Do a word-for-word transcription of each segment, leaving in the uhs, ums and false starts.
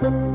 བ་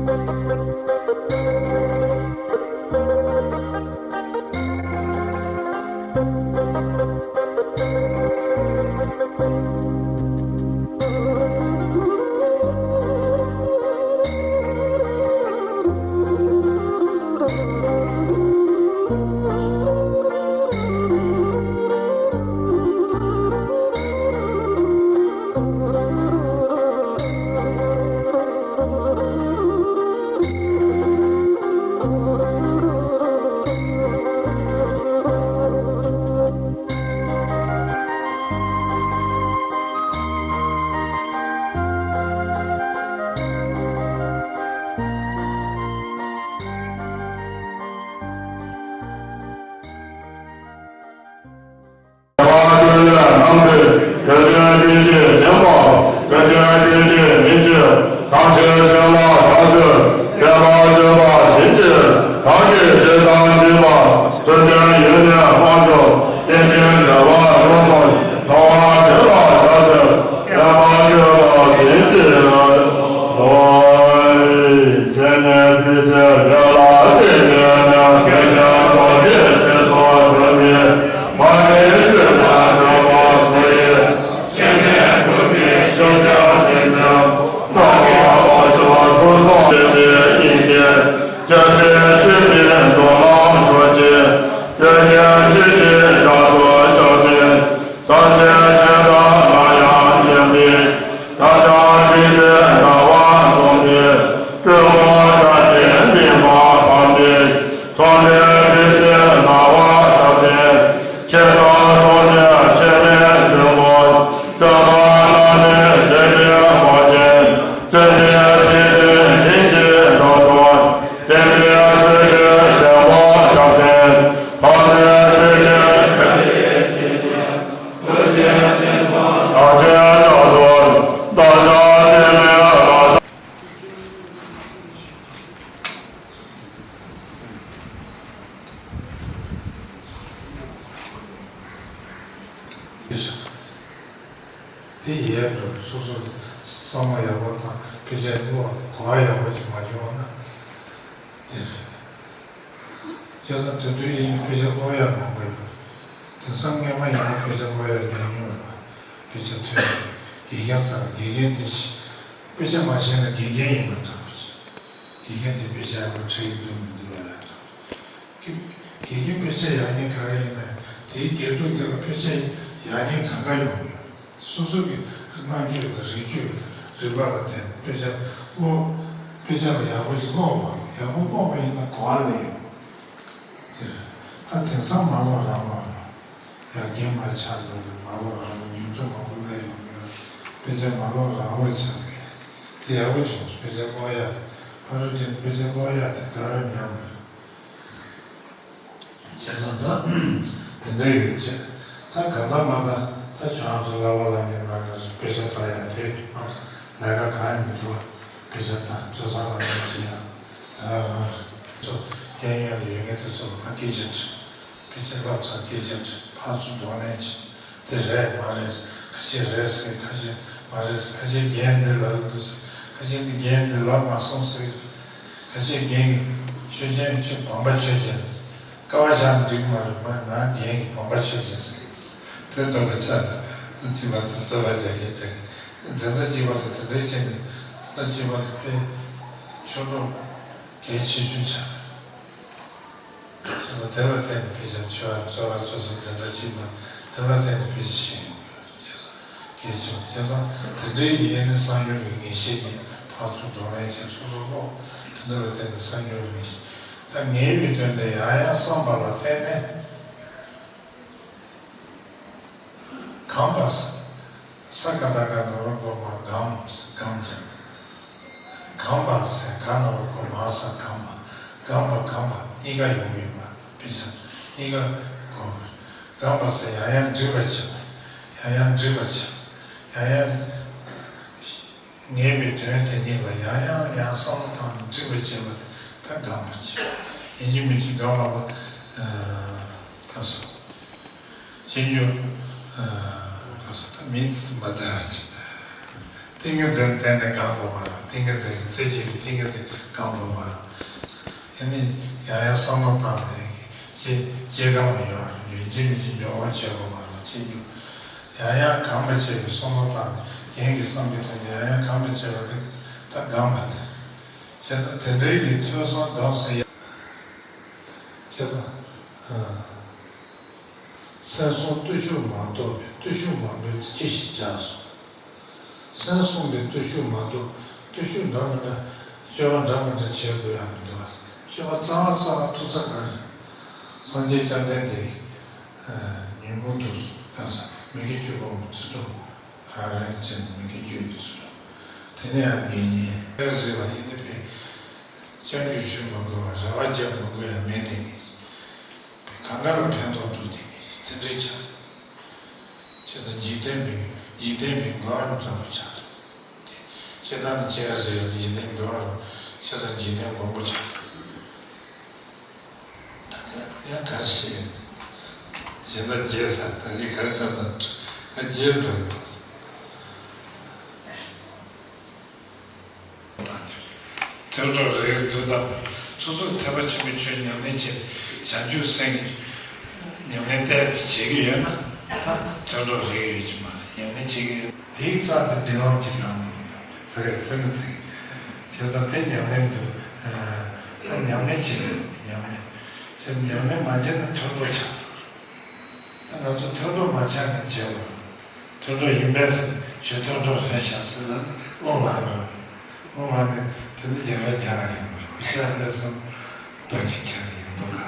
ཀུན་ལས་རྣམ་གྲོལ་ཡོན་ཏན་ཀུན་གྱི་སྙིང་པོ། སེམས་ཅན་ཀུན་གྱི་སྙིང་རྗེ། ཐམས་ཅད་ཆོས་ལ་ཕྱག་འཚལ། བསྟན་པ་བཅོས་པ་ཕྱིན་ཅི། བདག་གིས་ཅི་བཏང་བགྱིས་པ། བསོད་བདེ་ཡོན་ཏན་དབང་ཕྱུག། ཡིད་ཀྱི་བདེ་བ་ཡོངས་སུ། མཐོང་བ་ཐོས་པ་ཕྱག་འཚལ། བསྟན་པ་བཅོས་པ་ཕྱིན་ཅི། ལོ། ཚེ་ནས་ཕི་ཚེ་ཡ་ལ་ཏེ་ཉེ་ན་ཚེ་ཆ་ལོ་ཅེ་ཚེ་སོགས་དོན་མེད་མ་ནི་ཆོས་དང་འདྲ་བ་ཚེ་ཡི་ཆེ་ནས་གྲུབ་པའི་ཤེས་བྱ་དེ་ཉམས་རྟོགས་པ་འོ་ཤོར་ཐུགས་སོགས་དེ་ནས་ཡིན་ཏེ། རྒྱལ་སྲས་ཤེས་པའི་མདོ་ལ་ཕྱོགས་ཀྱི་ཡོན་ཏན་ཆོས་ཀྱི་རྒྱ་མཚོ་ཞབས་པད། ད་ཆེན་ཆེན་དག་ལ་ཡང་བྱོན་པའི། ད་ལྟ་ཕི་ཚེ་ཟླ་བ་འཛོམས་པའི། སྤྲུལ་སྐུ་བཀྲ་ཤིས་སྨིན་པ་འཕགས་པའི། ཚོགས་འདུའི་ཕི་ཚེ་ཟླ་བ་ཞབས་པད། ཆེ་ཁག་ཚོགས་འདུའི་ཆེ་བའི་མཐུན་པོ། སྟོན་པ་བླ་མའི་མཛད་པའི་དཔལ་ཆེན། བརྩོན་འགྲུས་ཚིག་བདུན་བྱིན་གྱིས་བརླབ་ཏུ། བསྟན་པའི་སྲིད་ཞིའི་བྱེད་པོ་ཞབས་པད། འཕགས་པའི་སྲིད་ཞིའི་བྱེད་པོ་ཞབས་པད། དེ་ཡས་འགྲོ་སོ་སོ་བསམ་བློ་ཡག་པོ་དང་དཔེ་ཆ་ཀློག་གོ་བ་ཡག་པོ་ཅིག་མ་བྱུང་བ་ན་དེ་རེད། བྱས་ཙང་དེ་དུས་ཡིན་དཔེ་ཆ་ཀློག་ཡག་མང་པོ་ཡོད། དེང་སང་སྔས་མ་ཡིན་ན་དཔེ་ཆ་ཀློག་ཡག་ཉུང་ཉུང་རེད་པ། དཔེ་ཆ་ཐོན་ཡག་དགེ་རྒན་ཚང་དགེ་རྒན་དེ་དཔེ་ཆ་མ་ཤེས་ན་དགེ་རྒན་ཡིན་པ་འདྲ་པོ་ཅིག་དགེ་རྒན་དེ་དཔེ་ཆ་ཡག་པོ་ཁྲིད་ཀྱི་འདུག་མི་འདུག་ལ་ཡག་འདྲ། དགེ་རྒན་དཔེ་ཆ་ཡག་ཉེས་ག་རེ་ཡིན་ན་དེའི་དགེ་ཕྲུག་དེ་ལ་དཔེ་ཆ་ཡག་ཉེས་གང་ག་ཡོང་གི་ཡོད། སོ་སོ་གི་རྣམ་དཔྱོད་དང་རིག་དཔྱོད་རིག་པ་ལ་བརྟེན་དཔེ་ཆ་ཀློག་དཔེ་ཆ་ལ་ཡག་པོ་ཞིག་ཀློག་པ་ཡག་པོ་ཀློག་པ་ཡིན་ན་གོ་བ་ལེན་ཡོང་། དེ་རེད། ད་དེང་སང་མ་ཀློག་རང་ཀློག་རེད། ཡར་རྒན་མ་ཆགས་འགྲོ་རེད། མ་ཀློག་རང་ཀློག་རྒྱུ་མཚན་མང་པོ་སླེབས་ཡོང་གི་ཡོད། དཔེ་ཆ་མ་ཀློག་རང་ཀློག་ཆགས་རེད། དེ་ཡག་པོ་བྱུང་སོང་། དཔེ་ཆ་ཀློག་ཡག་ཕ་རོལ་ཏེ་དཔེ་ཆ་ཀློག་ཡག་དེ་དགའ་རབ་ཉམས་པ་རེད། བྱས་ཙང་ད་དེ་འདྲ་ཡོད་ཅེས། ད་ག་ད་མ་ད་ད་ཁྱོད་རང་ཚོ་ལབ་པ་ལ་ངས་ནང་ལ་དཔེ་ཆ་ལྟ་ཡག་དེ་མ་ལས་ཀ་གང་ཡང་མི་འདུག་བ། དཔེ་ཆ་ལྟ་ཐོས་བསམ་ལ་ངས་བྱེད་ཡག་དེ་ག་རང་རེད། ཚོ་གཡས་གཡོན་ལ་ཡོད་མཁན་དེ་ཚོ་ལ་ཕར་སྐད་ཆ་དྲིས། དཔེ་ཆ་བསླབ་ཚར་སྐད་ཆ་དྲིས། ཕར་ཚུར་བགྲོ་གླེང་བྱས། དེ་རེད་མ་རེད། ཁ་ཤས་རེད་ཟེར། ཁ་ཤས་མ་རེད་ཟེར། ཁ་ཤས་རྒན་འདི་ལབ་འདུག་ཟེར། ཁ་ཤས་འདི་རྒན་འདི་ལབ་མ་སོང་ཟེར། ཁ་ཤས་རྒན་གྱི་ཆོས་ཅན་ཆོས་བམ་པ་ཆོས་ཅན། ཀ་བ་བཞག་ན་འགྲིག་མ་རེད། མ་ང་རྒན་གྱི་བམ་པ་ཆོས་ཅན་ཟེར། དེ་ལྟ་བུ་ཆགས་ན་ཚོ་གཅིག་པ་ཚོ་ཚོད་དཔག་རྒྱག་མཁན་ཆགས་ཀྱི། འཛིན་གྲྭ་གཅིག་པ་ཚོ་དེ་འདྲའི་ཆེད་ནས་འཛིན་གྲྭ་གཅིག་པ་དེ་དཔེ་ཆོས་གྲོགས་གལ་ཆེ་ཤོས་ཆགས། བྱས་ཙང་དེ་ལ་བརྟེན་ནས་དཔེ་ཆ་ཆོས་པ་རྩོད་པ་རྩོད་ས་འཛིན་གྲྭ་གཅིག་པ་དེ་ལ་བརྟེན་ནས་དཔེ་ཆ་ཤེས་ཡོང་གི་ཡོད་རེད། བྱས་ཙང་གལ་ཆེ་བ་དེ་འདྲའི་ཡིན་ནི་གསར་འགྱུར་གྱི་ངེས་ཤེས་ཀྱིས་ཕར་ཚུར་བགྲོ་གླེང་བྱས་སོ་སོ་ཀློག་དེ་འདྲ་ལ་བརྟེན་ནས་གསར་འགྱུར་གྱི་ངེས་ཤེས། ད་ངེས་པའི་དོན་དེ་ཡང་ཡང་བསམ་པ་ལ་བརྟེན་ནས། གངས་པ་ས་ཀ་བཏགས་སྐ་ན་རོ་སྐོ་མ་གངས་གངས་ཀྱང་། གངས་པ་ཟེར་ག་ན་རོ་སྐོ་མ་ས་གངས་པ། གངས་པ་གངས་པ་གཉིས་ཀ་ཡོང་གི་ཡོད་པ་དཔེ་ཆ་གཉིས་ཀ་གོ་དགོས། གངས་པ་ཟེར་ཡང་ཡང་འདྲིས་པ་བྱེད་པ། ཡང་ཡང་འདྲིས་པ་བྱེད་པ། ཡང་ཡང་ངེས་པའི་དོན་དེ་ཉིད་ལ་ཡང་ཡང་ཡང་བསམ་བློ་བཏང་ནས་འདྲིས་པ་བྱེད་པ་ད་གངས་པ་བྱེད་པ། ཡིན་གཅིག་མིན་གཅིག་གངས་པ་ལ་ག་ཟེར། གཅེན་གཅུང་། ག་ཟེར། ད་མིང་ཚིག་མ་འདྲ་བ་ཅིག་ཏིང་ངེ་འཛིན་གཏན་ནས་འགག་དགོས་མ་རེད། ཏིང་ངེ་འཛིན་གྱི་རྩེ་གཅིག་པའི་ཏིང་ངེ་འཛིན་འགག་དགོས་མ་རེད། ཡིན་ནའི་ཡང་ཡང་བསམ་བློ་བཏང་ནས་སྐྱེ་སྐྱེ་སྒང་ལ་ཡོང་རེད། ཡིན་གཅིག་མིན་གཅིག་འཇོག་སྒོམ་བྱེད་དགོས་མ་རེད། སྐྱེ་རྒྱུ་ཡང་ཡང་གོམས་པ་བྱས་པའི་བསམ་བློ་བཏང་ནས་གཞན་གྱི་བསམ་པའི་དོན་དུ་ཡང་ཡང་གོམས་པ་བྱས་པ་དེ་ད་སྒོམ་པ་དེ། བྱས་ཙང་དེ་འདྲའི་ཡི་ཐོས་བསམ་སྒོམ་གསུམ་ཡ། བྱས་ཙང་། སེམས་གསུམ་བརྟུལ་ཞུགས་མ་གཏོགས་པའི་བརྟུལ་ཞུགས་མང་པོའི་སྐྱེ་ཞིང་བྱ་གསུངས། སེམས་གསུམ་གྱི་བརྟུལ་ཞུགས་མ་གཏོགས་བརྟུལ་ཞུགས་འདྲ་མི་འདྲ་སྤྱོད་པ་འདྲ་མི་འདྲ་བྱེད་དགོས་ཡ་མི་འདུག་སྤྱོད་པ་རྩ་བ་རྩ་བ་ཐུབ་ས་གང་ཞིག་སངས་རྒྱས་བཅོམ་ལྡན་འདས་ཉོན་མོངས་དུག་གསུམ་གང་ས་མི་དགེ་བཅུ་སྤོང་བའི་ཚུལ་ཁྲིམས་རང་རེ་ཚེ་མི་དགེ་བཅུ་ཡི་ཚུལ་ཁྲིམས་དེ་ནས་ཡང་དགེ་བསྙེན་རེ་ཟེར་བ་ཡིན་ནི་པས། སྐྱབས་འཇུག་ཞུ་མི་དགོས་པ་རེ་བ་རྒྱག་མི་དགོས་ཡ་མེད་དེ་ནི། གང་ག་ལ་ཕན་ཐོགས་འགྲུབ་དེ་ནི་དེ་འདྲའི་ཆ། ཅེས་དང་འཇིག་རྟེན་པའི་འཇིག་རྟེན་པའི་མགོན་རབ་བཟང་པོ་ཆགས། དེ་ཅེས་དང་ཅེས་ར་ཟེར་ཡང་འཇིག་རྟེན་མགོན་རབ་ཅེས་དང་འཇིག་རྟེན་མགོན་པོ་ཆགས། ད་ག་ཡང་ག་ཞིག་གཞན་དག་རྗེས་ས་ད་ཅི་ག་རེ་ད་ད་ད་རྗེས་འགྲོ་ཡོད་པ། དེར་འགྲོ་རེ་འདུག་དང་། སོ་སོར་ཐེག་པ་ཆེན་པོའི་ཆོས་ཉམས་ལེན་བྱེད་བྱང་ཆུབ་སེམས་ཉམས་ལེན་ཏོག་ཙམ་བྱེད་ཀྱི་ཡོད་ན་ད་དེར་འགྲོ་རེ་ཡོད་ཀྱི་མ་རེད། ཉམས་ལེན་བྱེད་ཀྱི་ཡོད་དེའི་རྩ་དེ་འབྲིང་ལམ་གྱི་ནང་ཟེར་བའི་ཚིག་མི་ཚིག་བྱས་ཙང་དེ་ཉམས་ལེན་དུ་ད་ཉམས་ལེན་བྱེད་དགོས། ཉམས་ལེན་བྱས་ཉམས་ལེན་མ་བྱས་ན་དེར་འགྲོ་ཆགས། ད་ང་ཚོ་ཐོས་གྲོགས་མ་ཆགས་ནས་བྱེད་དགོས། ཐོས་གྲོགས་ཡིན་པས་ཟེར་ཆོས་ཐོས་གྲོགས་རེད་ཤག་ཟེར་ན་ནི་བློ་ལངས་དགོས། བློ་ལངས་ནས་དེ་ནི་རྒྱལ་བའི་རྒྱལ་ལ་ཡིན་དགོས། ཤ་འདས་སོང་། བདག་གཅིག་ཁྱེར་ཡིན་པ་ག་རེ་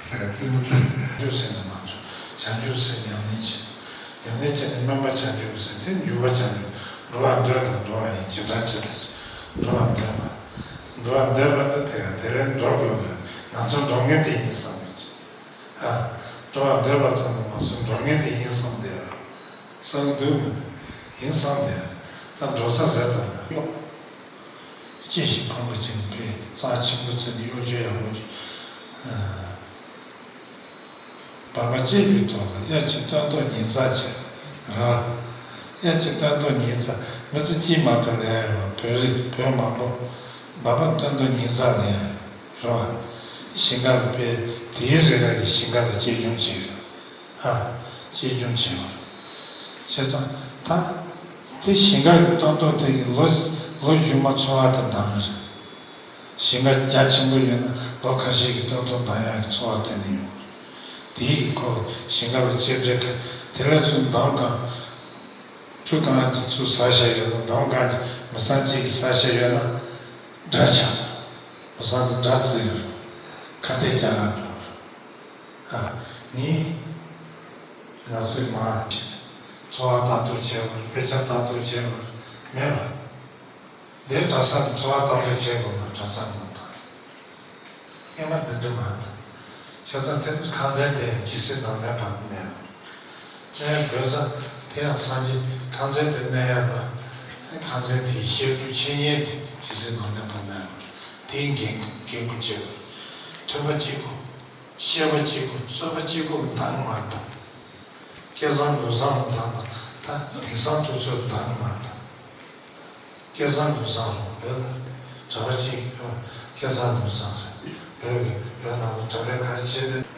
ཟེར་ཙི་མི་ཙི། བྱང་ཆུབ་སེམས་ནི་མ་འཇོག་བྱང་ཆུབ་སེམས་ཉམས་ལེན་བྱེད། ཉམས་ལེན་བྱས་ནས་སྨོན་པ་བྱང་ཆུབ་སེམས་དེ་འཇུག་པ་བྱང་ཆུབ། འགྲོ་བ་འདོད་དང་འགྲོ་བ་ཡི་བྱེ་བྲག་ཇི་ལྟར་འགྲོ་བ་འདོད་པ། འགྲོ་བ་འདོད་པ་དེ་དེ་ག་དེ་རིང་འགྲོ་དགོས་པས་ང་ཚོ་འགྲོ་མཁན་དེ་ཡིན་བསམ་གྱི། ཨ། འགྲོ་བ་འདོད་པ་ཙམ་དུ་མ་ཟད་འགྲོ་མཁན་དེ་ཡིན་བསམ་སྟེ། བསམ་འདུག་མི་འདུག་ཡིན་བསམ་སྟེ། ད་འགྲོ་ས་རེད་དམ། གཡོག་སྐྱེ་ཞིང་ཕངས་པ་ཅན་པས་རྩ་ཆེན་པོ་བརྩིས་ནས་གཡོ་སྒྱུ་ཡག་པོ་ཅིག་བར་མ་གཅིག་གི་ཐོག་ལ་དབྱར་གྱི་སྟོན་ཐོག་ཉི་ཤུ་རྩ་བྱས། རེད་བ། དབྱར་གྱི་སྟོན་ཐོག་ཉི་ཤུ་རྩ་མི་ཚེ་གཅིག་མ་གཏོགས་ལེན་ཡ་རེད་བ། བོད་རིགས་བོད་མང་པོ་འབའ་པ་སྟོན་ཐོག་ཉི་ཤུ་རྩ་ལེན་ཡ་རེད་བ། ཞིང་ཁ་ལ་དཔེ་དེའི་རི་ཁ་གི་ཞིང་ཁ་ལ་གཅེས་སྐྱོང་བྱེད་ཡ། ཨ། གཅེས་སྐྱོང་བྱེད་པ། བྱས་ཙང་ད་དེ་ཞིང་ཁ་གི་སྟོན་ཐོག་དེ་གི་ལོ་ལོ་རྒྱུས་མ་འཚོ་བ་དེ་འདང་རེད། ཞིང་ཁ་རྒྱ་ཆེན་པོ་ཡོད་ན་ལོ་ཁ་ཤས་ཀྱི་སྟོན་ཐོག་འདང་ཡག་གི་འཚོ་བ་དེ་ནི་ཡོང་རེད། དེ་ཡི་ཁོ་ཞིང་ཁ་ལ་གཅེས་སྤྲས་ཁ་དེ་ལས་ཚུར་འདང་གང་ཆུ་གང་གི་ཚུར་ཟ་བཞག་ཡོད་ན་འདང་གང་གི་མི་ཚང་གཅིག་གིས་ཟ་བཞག་ཡོད་ན་དགྲ་ཆགས། མི་ཚང་དེ་དགྲ་བརྩི་ཡོད་རེད། ཁ་གཏད་རྒྱག་ག་འགྲོ་རེད། ཨ། ནི། ང་ཚོས་མ། འཚོ་བ་ལྟ་རྟོག་བྱེད་དགོས། དཔེ་ཆ་ལྟ་རྟོག་བྱེད་དགོས་མེད་པ། འདིར་གྲྭ་ས་ནས་འཚོ་བ་ལྟ་རྟོག་བྱེད་དགོས་ན་གྲྭ་ས་ནས་མ་བཏང་། སྔོན་མ་འདི་འདྲ་མ་འདུག་བྱས་ཙང་དེ་ཁང་ཚན་དེ་ཇི་སྲིད་ནང་མེད་པར་གནས་དགོས། གནས་དགོས་ཙང་དེ་ཡང་སངས་རྒྱས་ཁང་ཚན་དེ་གནས་ཡག་དང་ཁང་ཚན་དེའི་བཤད་སྒྲུབ་འཆད་ཉན་དེ་ཇི་སྲིད་ནང་མེད་པར་གནས་དགོས། དེའི་འགན་འགན་འཁུར་བྱེད་དགོས། ཐོས་པ་གཅིག་པུ། བཤད་པ་གཅིག་པུ། རྩོད་པ་གཅིག་པུ་གི་འདང་མ་བཏང་། སྐལ་བཟང་ལོ་བཟང་ལ་འདང་དང་ད་དེང་སང་དུས་ཚོད་འདང་མ་བཏང་། སྐལ་བཟང་ལོ་བཟང་རུ་བོད་ལ་གྲྭ་པ་གཅིག་ཡོད། སྐལ་བཟང་ལོ་བཟང་རེད། བོད་ཀྱི་བོད་ནང་ལ་གྲྭ་པའི་ག་རེ་བྱེད་དེ།